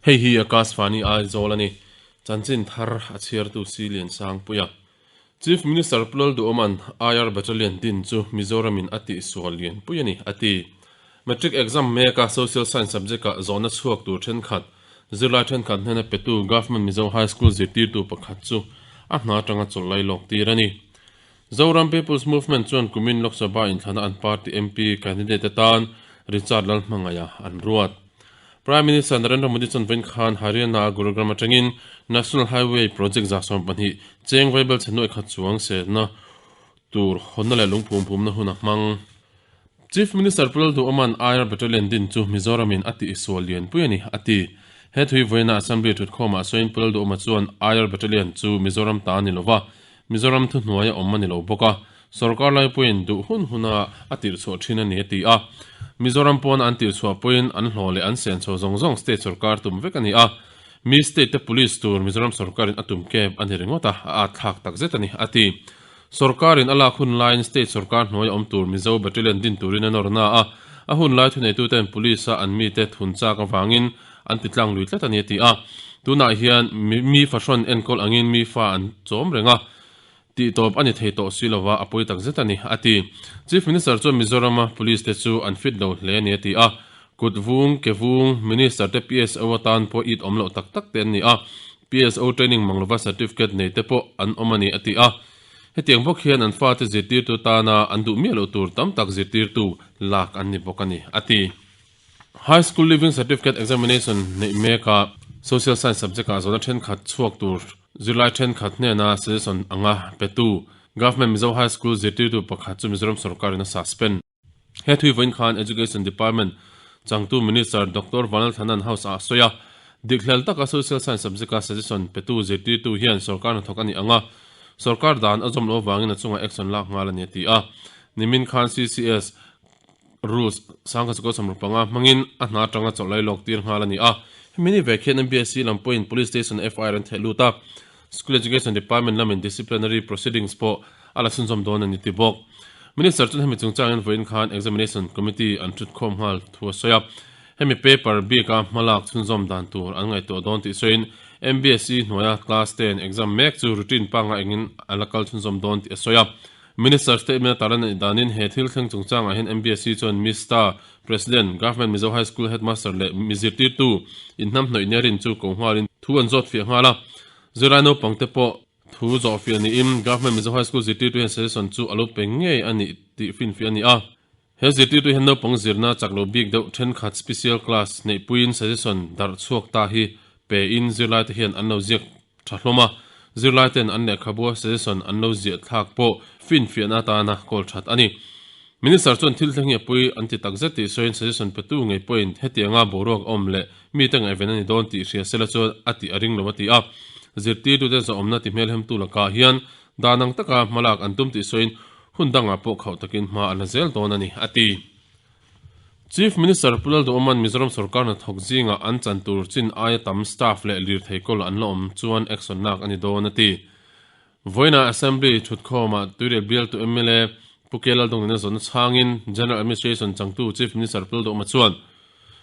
Hei hi Akashvani Aizawl a ni. Chanchin thar a chhiartu Si Liansangpuia. Chief Minister Pu Lalduhawma'n IR Battalion din chu Mizoramin a tihsual lianpui a ni, a ti. Matric exam meka Social Science subject-ah zawhna chhuak tur thenkhat, zirlai thenkhat hnena petu Government Mizo High School zirtirtu pakhat chu a hna atanga chawlh lai lawk tir a ni. Zoram People's Movement chuan kumin Lok Sabha inthlana an party MP candidate atan Richard Lalhmangaiha an ruat. Prime Minister Narendra Modi chuan vawiin khan Haryana-a Gurugram atangin National Highway Project 12 cheng vaibel chhe nuaih khat chuang selna tur hawnna leh lungphum phumna hun a hmang. Chief Minister Pu Lalduhawma'n IR Battalion din chu Mizoramin a tihsual lianpui a ni, a ti. He thui vawiina Assembly thutkhawmah sawiin Pu Lalduhawma chuan IR Battalion chu Mizoram ta a ni lova, Mizoram thuhnuai a awm a ni lo bawk a, sorkar laipuiin duh hun huna a tirhchhuah thin a ni a ti a. Mizoram pawn an tirhchhuah pawhin an hlawh leh an sen chho zawng zawng state sorkar tum vek a ni a, mi state te police tur Mizoram sorkarin a tum kep a ni ringawt a, a at thlak takzet a ni, a ti. Sorkarin a lak hun laiin state sorkar hnuai a awm tur Mizo Battalion din turin a nawr na a, a hun lai thuneituten police-a an mite thun chak avangin an ti tlang lui tlat a ni a ti a. Tunah hian mi fahrawn enkawl angin mi fa an chawm reng a, tihtawp a ni thei tawh si lova a pawi tak zet a ni, a ti. Chief Minister chuan Mizorama police te chu an fit lo hle a ni a ti a. Kut vung, ke vung, Minister te PSO atan pawh it awm loh tak tak te an ni a. PSO training mang lova certificate nei te pawh an awm a ni a ti a. Hetiang bawk hian an fate zirtirtu tana an duh miah loh tur tam tak zirtirtu lak an ni bawk a ni a ti. High School Leaving Certificate Examination neih meka Social Science subject-ah zawhna thenkhat chhuak tur zirlai thenkhat hnena suggestion anga petu Government Mizo High School zirtirtu pakhat chu Mizoram sorkarin a suspend. He thui vawiin khan Education Department changtu Minister Doctor Vanlalthanan House ah a sawi a, dikhlel taka Social Science subject-a suggestion petu zirtirtu hian sorkar hnathawk a nih ang a, sorkar dan a zawm loh avangin a chungah action lak nghal a ni a ti a. Nimin khan CCS Rules 1965 hmangin a hna atanga chawlh lai lawk tir nghal a ni a. Hemi ni vek hian MBSC lam pawhin Police Station FIR an theh lut a, School Education Department lamin disciplinary proceedings pawh a la chhunzawm dawn a ni ti bawk. Minister chuan hemi chungchangin vawiin khan Examination Committee an thutkhawm nghal thu a sawi a, hemi paper bika hmalak chhunzawm dan tur an ngaihtuah dawn tih sawiin MBSE hnuaia Class 10 exam mek chu routine pangngai engin a la kal chhunzawm dawn tih a sawi a. Minister statement a tarlan a nih danin he thil thleng chungchangah hian MBSE chuan Mista President, Government Mizo High School Headmaster leh mi zirtirtu inhnamhnawih nia rin chu ko nghalin thu an zawt fiah nghal a. Zirlai naupangte pawh thu zawh fiah niin Government Mizo High School zirtirtu hian suggestion chu a lo pe ngei a nih tih finfiah a ni a. He zirtirtu hian naupang zirna chak lo bik deuh thenkhat special class neihpuiin suggestion darh chhuak ta hi pe in zirlaite hian an lo ziak tha hlawm a, zirlaiten an lehkhabua suggestion an lo ziah thlak pawh finfiahna atana kawl that a ni. Minister chuan thil thleng hi a pui an ti takzet tih sawiin suggestion petu ngei pawhin hetianga boruak a awm leh mite ngaihven a ni dawn tih hria sela chuan a tih a ring lo a ti a. Zirtirtute zawhawmna ti hmelhemtu lakah hian dan ang taka hmalak an tum tih sawiin hun dangah pawh khauh takin hma an la zel dawn a ni, a ti. Chief Minister Pu Lalduhawma'n Mizoram sorkar hnathawk zingah an chan tur chin aia tam staff leh lirthei kawl an la awm chuan action lak a ni dawn a ti. Vawiinah Assembly thutkhawmah Tuirial bialtu mla Pu K Laldawngin a zawn chhangin General Administration changtu Chief Minister Pu Lalduhawma chuan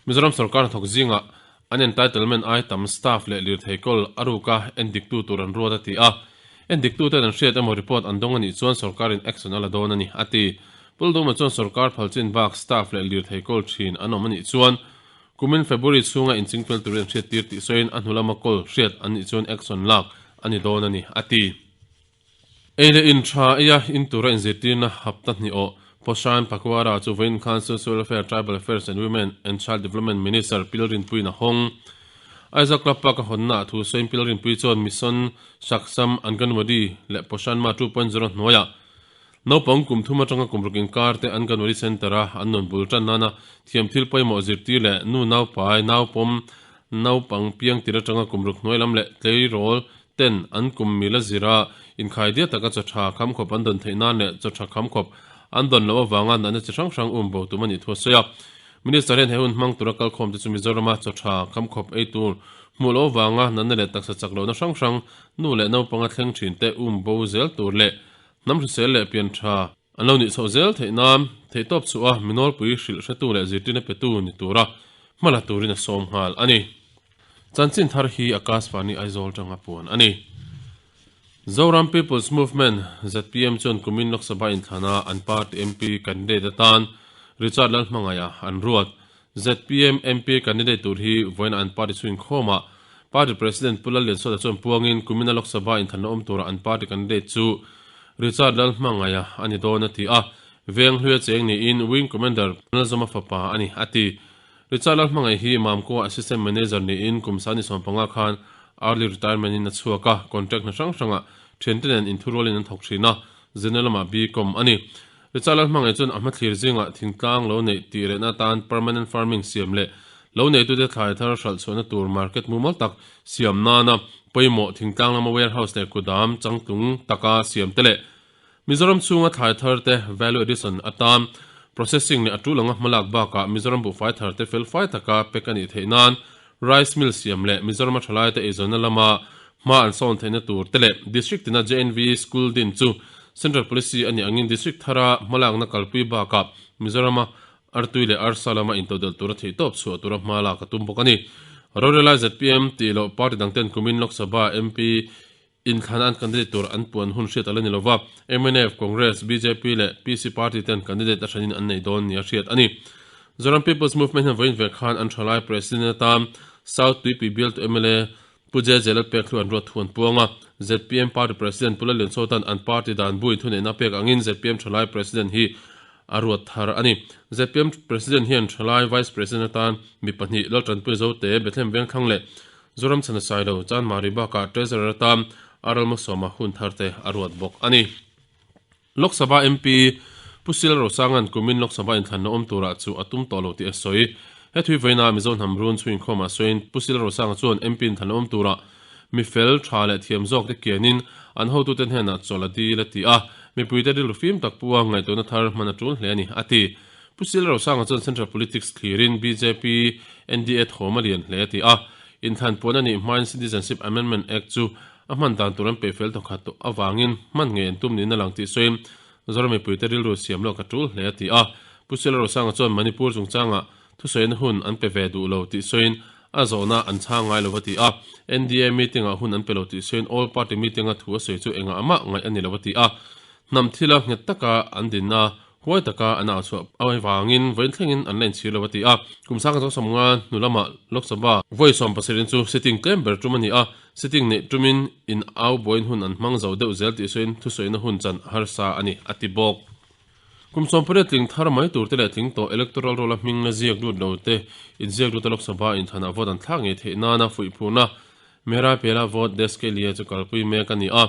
Mizoram sorkar hnathawk zingah an entitlement ai tam staff leh lirthei kawl a ruka endiktu tur an ruat a ti a. Endiktuten an hriat emaw report an dawng a nih chuan sorkarin action a la dawn a ni, a ti. Pulduma chuan sorkar phal chin bak staff leh lirthei kawl thin an awm a nih chuan kumin February chhunga inchingfel turin an hriattir tih sawiin a hnu lama kawl hriat an nih chuan action lak a ni dawn a ni, a ti. Ei leh in tha eia in tura inzirtirna hapta hnih awh Poshan Pakwara chu vawiin khan Social Welfare, Tribal Affairs and Women and Child Development Minister Pilrinpuiin a hawng. Aizawl Club Park a hawnna ah thu sawiin Pilrinpui chuan Mission Saksam Anganwadi leh Poshan Ma 2.0 hnuaiah Naupang kum thum atanga kum ruk inkar te Anganwadi Centre a an nun bul tan nana thiam thil pawimawh zirtir leh nu naupai, naupawm, naupang piang tir atanga kum ruk hnuai lam leh tleirawl ten an kum mila zira inkhai diat taka chaw tha khamkhawp an dawn theih nan leh chaw tha khamkhawp an dawn loh avanga natna chi hrang hrang um bo tum a nih thu a sawi a. Minister hian he hun hmang tura kalkhawm te chu Mizorama chaw tha khamkhawp ei tur hmuh loh avanga natna leh taksa chak lohna hrang hrang nu leh naupanga thleng thin te um bo zel tur leh Hnam hrisel leh pian tha an lo nih chhoh zel theih nan theihtawp chhuah a minawlpui hrilh hretu leh zirtirna petu ni tura hma la turin a sawm nghal a ni. Chanchin thar hi Akashvani Aizawl tanga puan a ni. Zoram People's Movement, zpm, chuan kumin Lok Sabha inthlana an party MP candidate atan Richard Lalhmangaiha an ruat. Zpm MP candidate tur hi vawiin an party chhuin khawmah party president Pu Lalliansawta chuan puangin kumina Lok Sabha inthlanna awm tura an party candidate chu Richard Lalhmangaiha a ni dawn a ti a, Venghluia cheng niin Wing Commander Lalzawma fapa a ni a ti. Richard Lalhmangaih hi Mamkua Assistant Manager niin kum sani 15 khan early retirement in a chhuak a, contract hna hrang hrangah thiante nen inthurualin an thawk thin a, zirna lamah BCom a ni. Richard Lalhmangaih chuan a hmathlir zingah thingtlang lo neih tih rehna atan permanent farming siam leh lo neitute thlai thar hralh chhuahna tur market mumal tak siam nana pawimawh thingtlang lama warehouse leh kudam changtlung taka siam te leh Mizoram chhunga thlai thar te value addition atan processing leh a tul anga hmalak bakah Mizoram buhfai thar te felfai taka pek a nih theih nan rice mill siam leh Mizorama thalai te eizawnna lama hma an sawn theihna tur te leh District tina JNV School din chu Central Policy a nih angin District thara hmalakna kalpui bakah Mizorama artui leh arsa lama intodelh tura theihtawp chhuah tura hma lak a tum bawk a ni. Rorelai zpm tih loh party dangten kumin Lok Sabha MP Inthlan an candidate tur an puan hun hriat a la ni lova, mnf, Congress, bjp leh PC party ten candidate a hranin an nei dawn nia hriat a ni. Zoram People's Movement hian vawiin ve khan an thalai President atan South Tuipui bialtu mla Pu JJ Lalpekhlu an ruat thu an puang a, zpm party President Pu Lallianchawta'n an party dan buin thuneihna pek angin zpm thalai President hi a ruat thar a ni. Zpm President hian thalai Vice President atan mi pahnih Laltanpui Zote, Bethlehem Vengthlang leh Zoram chhana Sailo, Chanmari bakah Treasurer atan Aral Mawsawma hun thar te a ruat bawk a ni. Lok Sabha MP Pu Sil Rosanga'n kumin Lok Sabha inthlanna awm turah chu a tum tawh lo tih a sawi. He thui vawiina Mizo hnam run chhuinkhawmah sawiin Pu Sil Rosanga chuan MP inthlanna awm turah mi fel, tha leh thiam zawk te kianin an hotute hnenah chawlh a dil a ti a, mipuite rilru fim tak pu a ngaihtuahna thar hman a tul hle a ni, a ti. Pu Sil Rosanga chuan Central Politics thlirin bjp, NDA thawm a lian hle a ti a, inthlan puan a nih hmain Citizenship Amendment Act chu a hman dan tur an peih fel thawkhat tawh avangin hman ngei an tum niin a lang tih sawiin Zoram mipuite rilru siam lawk a tul hle a ti a. Pu Sil Rosanga chuan Manipur chungchangah Thusawiin hun an pe ve duh lo tih sawiin a zawhna an chhang ngai lo a ti a. NDA meeting-ah hun an pe lo tih sawiin All Party meeting-a thu a sawi chu engah mah ngaih a ni lo a ti a. Hnam thila nghet taka an dinna, huai taka an au chhuah avangin vawiin thlengin an la inchhir lo a ti a. Kum sangkhat 75 hnu lamah Lok Sabha vawi 70 chu sitting tlem ber tum a ni a. Sitting neih tumin in au buain hun an hmang zo deuh zel tih sawiin thusawina hun chan a harsa a ni a ti bawk. Kum 18 tling thar mai tur te leh tling tawh electoral roll a hming la ziak lut lo te inziak lut a Lok Sabha inthanah vote an thlak ngei theih nana fuihphurna Mera Pehla Vote Desh Ke Liye chu kalpui mek a ni a.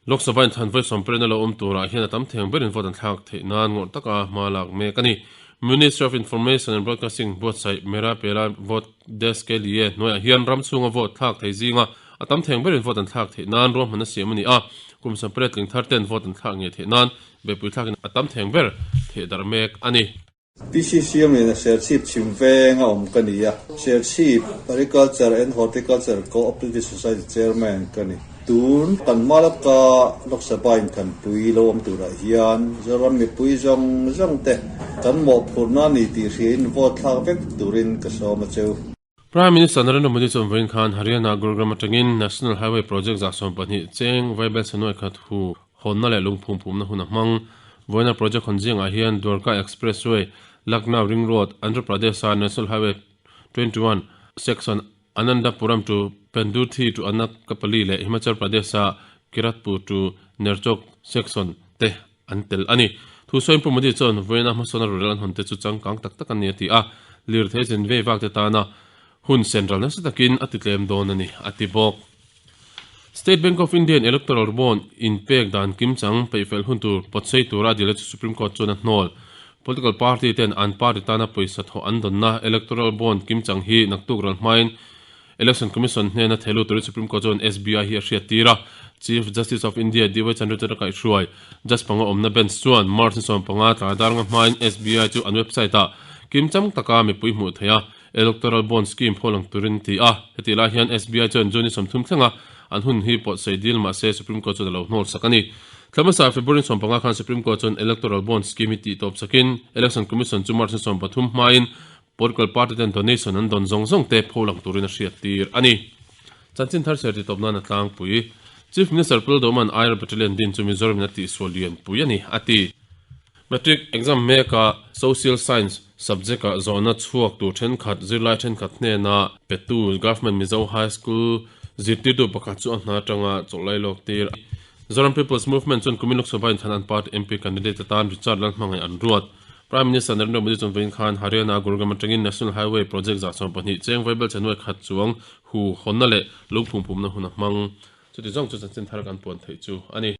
Lok Sabha inthan vawi 18 a lo awm turah hian a tam theng berin vote an thlak theih nan ngawrh taka hma lak mek a ni. Ministry of Information and Broadcasting buatsaih Mera Pehla Vote Desh Ke Liye hnuaiah hian ram chhunga vote thlak thei zinga a tam theng berin vote an thlak theih nan ruahmanna siam a ni a. Kum 18 tling thar ten vote an thlak ngei theih nan Beipui thlakin a tam theng ber theh darh mek a ni. PCC awmlian a Serchhip chhim veng a awm ka ni a, Serchhip Agriculture and Horticulture Co-operative Society Chairman ka ni. Tun kan hma lawka Lok Sabha inkhanpui lo awm turah hian Zoram mipui zawng zawng te kan mawhphurhna a ni tih hriain vote thlak vek turin ka sawm a cheu. Prime Minister Narendra Modi chuan vawiin khan Haryana Gurugram atangin National Highway Project 12 cheng Vaibel Sanuai khat hu hawnna leh lungphum phumna hun a hmang. Vawiina project hawn zingah hian Dwarka Expressway, Lucknow Ring Road, Andhra Pradesh-a National Highway 21 section Anandapuram to Pendurthi to Anakapalli leh Himachal Pradesh-a Kiratpur to Nerchowk section te an tel a ni. Thusawiin Pu Modi chuan vawiina hmasawn a rorel an hawn te chu changkang tak tak an ni a ti a, lirthei zen vei vak te tana hun sen ral nasa takin a ti tlem dawn a ni a ti bawk. State Bank of India in Electoral Bond inpek dan kimchang peihfel hun tur pawtsei tura a dil chu Supreme Court chuan a hnawl. Political party ten an party tana pawisa thawh an dawnna Electoral Bond kimchang hi naktuk ral hmain Election Commission hnena theilu turin Supreme Court chuan SBI hi a hriattir a, Chief Justice of India DY Chandrachud a kaihhruai. Judge panga awmna bench chuan March ni 15 tlai dar nga hmain SBI chu an website-ah kimchang taka mipui hmuh theih a, Electoral Bond Scheme phaw lang turin a ti a. Hetih lai hian SBI chuan June ni 30 thlenga an hun hi pawhsei dil mah se Supreme Court chuan a lo hnawl sak a ni. Thla hmasa February ni 15 khan Supreme Court chuan Electoral Bond Scheme hi tihtawp sakin Election Commission chu March ni 13 hmain. Political party ten donation an dawn zawng zawng te pholang turin a hriattir a ni. Chanchin thar chhiar titawp nan a tlangpui. Chief Minister Pu Lalduhman IR Battalion din chu Mizoram in a tihsual lianpui a ni, a ti. Matric exam meka Social Science subject ah zawhna chhuak tur thenkhat zirlai thenkhat hnena petu Government Mizo High School zirtirtu pakhat chu a hna atanga chawlh lai lawk tir. Zoram People's Movement chuan kumin Lok Sabha inthlan an party MP candidate atan Richard Lalhmangaih an ruat. Prime Minister Narendra Modi chuan vawiin khan Haryana Gurugram atangin National Highway project 12 cheng vaibel chhe khat chuang hu hawnna leh lungphum phumna hun a hmang. Chuti zawng chu chanchin thar kan puan theih chu a ni.